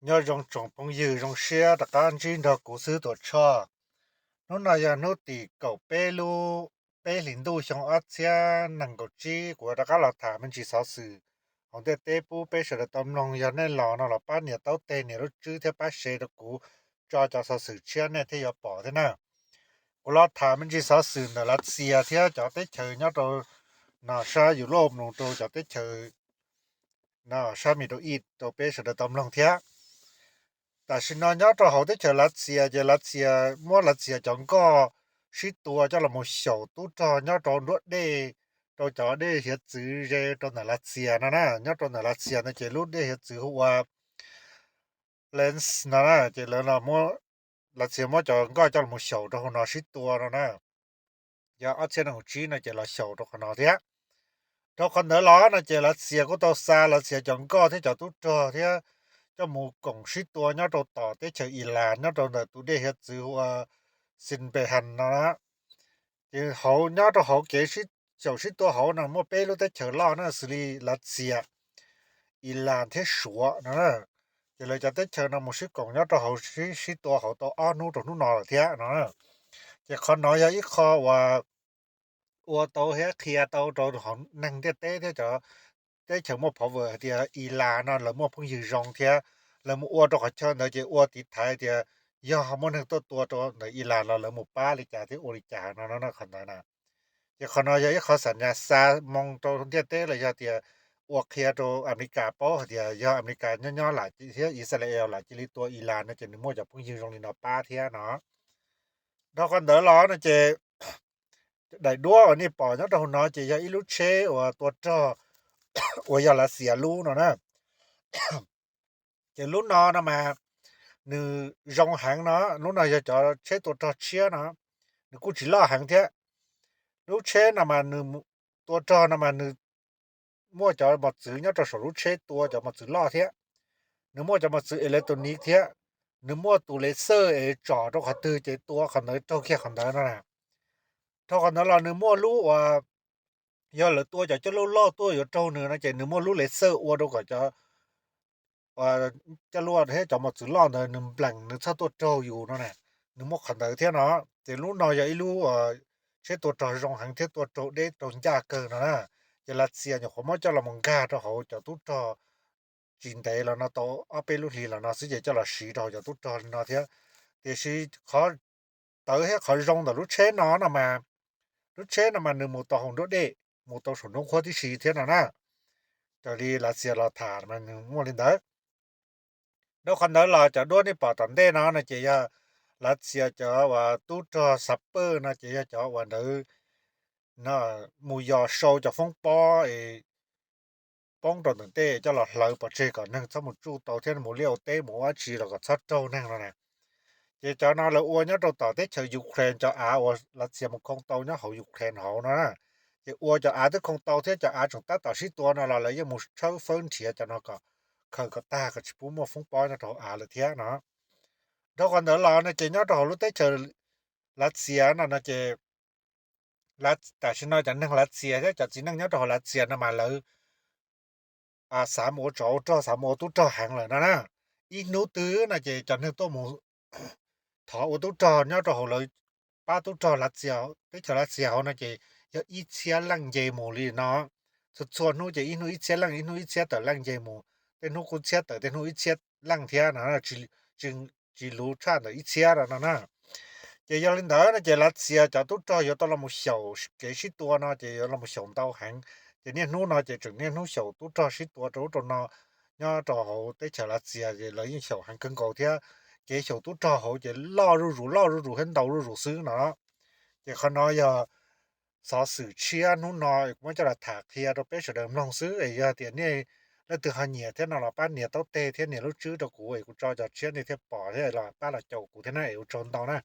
Nyob zoo tsoom phooj ywg zoo siab rov qab ntsib nrog kuv xwb Tuam Tshoj. Hnub no yog hnub tim kaum peb lub peb hlis ntuj xyoo ob txhiab nees nkaum tsib, kuv rov qab los tham me ntsis xov xwm hauv ntiaj teb pub peb sawv daws tau mloog. Yog nej los no los pab nias taub teg nias lub tswb thiab pab share rau kuv tso cov xov xwm tshiab nej thiaj yuav pom thiab na. Kuv los tham me ntsis xov xwm ntawm Lav Xias thiab cov teb chaws nyob rau no sab Europe mus rau cov teb chaws no sab Middle East rau peb sawv daws tau mloog thiab. Tam sim no nyob rau hauv teb chaws Lav Xias ces Lav Xias muab Lav Xias cov nkoj sib tua coj los mus xyaum tub rog nyob rau nruab dej, rau cov dej hiav txwv ze rau ntawm Lav Xias no na. Nyob rau ntawm Lav Xias no ces lub dej hiav txwv hu ua Lens no na, ces lawv, Lav Xias muab cov nkoj coj los mus xyaum rau hauv no sib tua no na. Yog ob txhiab nees nkaum tsib no ces los xyaum rau qhov no thiab. Rau qhov ntawd los no ces Lav Xias kuj tau xa Lav Xias cov nkoj thiab cov tub rog thiab coj mus koom sib tua nyob rau tom teb chaws Ilas nyob rau ntawm tus dej hiav txwv hu ua Sinpehan no na. Ces hauv, nyob rau hauv kev xyaum sib tua hauv no muaj peb lub teb chaws loj na, xws li Lav Xias, Ilas thiab Suav no. Ces lawv cov teb chaws no mus sib koom nyob rau hauv sib, sib tua hauv tau ob hnub rau hnub no lawm thiab no. Ces qhov no yog ib qho uas ua tau thiab qhia tau rau hauv neeg ntiaj teb thiab cov teb chaws muaj power hais tias Ilas no lawv muaj phooj ywg zoo thiab lawv mus ua rau qhov chaw ntawd ces ua tiv thaiv tias yog muaj neeg tuaj tua rau ntawm Ilas los lawv mus pab li cas thiab ua li cas no no qhov ntawd na. Ces qhov no yog ib qho xam nyas xa moo rau ntiaj teb los yog tias ua qhia rau Amelikas paub hais tias yog Amelikas nyob nyob lam thiab Israel lam cia li tua Ilas no ces nws muaj cov phooj ywg zoo li no pab thiab no. Dhau qhov ntawd los no ces daim duab uas nej pom nyob rau hauv no ces yog ib lub tsheb uas tua rog uas yog Lav Xias lub no na. Ces lub no no mas nws zoo heev no, lub no yog cov tsheb tua rog tshiab no, nws kuj tsis loj heev thiab. Lub tsheb no mas nws tua rog no mas nws muaj cov mos txwv nyob rau saum lub tsheb tua cov mos txwv loj thiab. Nws muaj cov mos txwv electronic thiab. Nws muaj tus laser es tsom rau qhov twg ces tua qhov ntawd raug kiag qhov ntawd no na. Dhau qhov ntawd los nws muaj lub uas yog lawv tua cov coj luaj loj tuaj yuav raug nws no ces nws muaj lub laser ua rau kom cov coj luaj thiab cov mos txwv loj ntawd nws nplees nws txhob tuaj raug yus no na. Nws muaj qhov ntawd thiab no. Ces lub no yog ib lub tsheb tua rog zoo heev thiab tua raug deb raug ncaj kawg no na. Ces Lav Xias nyuam qhuav muab coj los mus nkag rau hauv cov tub rog tsis ntev los no tau ob peb lub hlis los no xwb ces coj los siv rau hauv cov tub rog li no thiab. Tiam sis qhov tawv thiab qhov zoo ntawm lub tsheb no no mas, lub tsheb no mas nws mus tau hauv nruab dej, mus tau saum nruab nqhuab tib si thiab no na. Raws li Lav Xias los tham mas nws muaj li ntawd. Dhau qhov ntawd los cov duab nej pom tom ntej no no ces yog Lav Xias cov uas tub rog xav pawj no ces yog cov uas ntawd mus yos sau cov foob pob es poob rau ntawm ntej coj los hlawv pov tseg kom neeg txhob mus tsuj tau thiab mus liaj ua teb mus ua dab tsi los kom txhob raug neeg no na. Ces cov no lawv ua nyob rau tom teb chaws Ukraine, cov av uas Lav Xias mus khoo tau nyob hauv Ukraine hauv no na. Ces ua cov av twb khoo tau thiab cov av tseem tab tom sib tua no los lawv yeej mus tshawb fawb nrhiav cov no kom khaws kom tag kom tsis pub muaj foob pob nyob rau hauv av lawm thiab no. Dhau qhov ntawd los no ces nyob rau hauv lub teb chaws Lav Xias no no ces tam sim no cov neeg Lav Xias thiab cov txiv neej nyob rau hauv Lav Xias no mas lawv xav mus ua tsov ua rog, xav mus ua tub rog heev lawm no na. Ib hnub twg no ces cov neeg tuaj mus thov ua tub rog nyob rau hauv lawv pab tub rog Lav Xias, teb chaws Lav Xias hauv no ces yog ib txhiab leej nce mus li no. Txhua txhua hnub ces ib hnub ib txhiab leej, ib hnub ib txhiab tawm leej nce mus, tej hnub kuj txhiab tawm, tej hnub ib txhiab leej thiab no, tsis luv tshaj ntawm ib txhiab no na. Ces yog li ntawd no ces Lav Xias cov tub rog yuav tau los mus xyaum kev sib tua no ces yuav los mus xyaum ntau heev. Ces niaj hnub no ces tseem niaj hnub xyaum tub rog sib tua rau ub rau no nyob rau hauv teb chaws Lav Xias ces lawv yeej xyaum heev kawg nkaus thiab. Kev xyaum tub rog hauv ces loj zuj zus, loj zuj zus thiab ntau zuj zus xwb no. Ces qhov no yog xov xwm tshiab hnub no es kuv muab coj los tham qhia rau peb sawv daws mloog xwb. Es yog tias nej leej twg ho nyiam thiab no los pab nias taub teg thiab nias lub tswb rau kuv es kuv tso cov tshiab nej thiaj pom thiab los pab los caum kuv thiab na, es ua tsaug ntau na.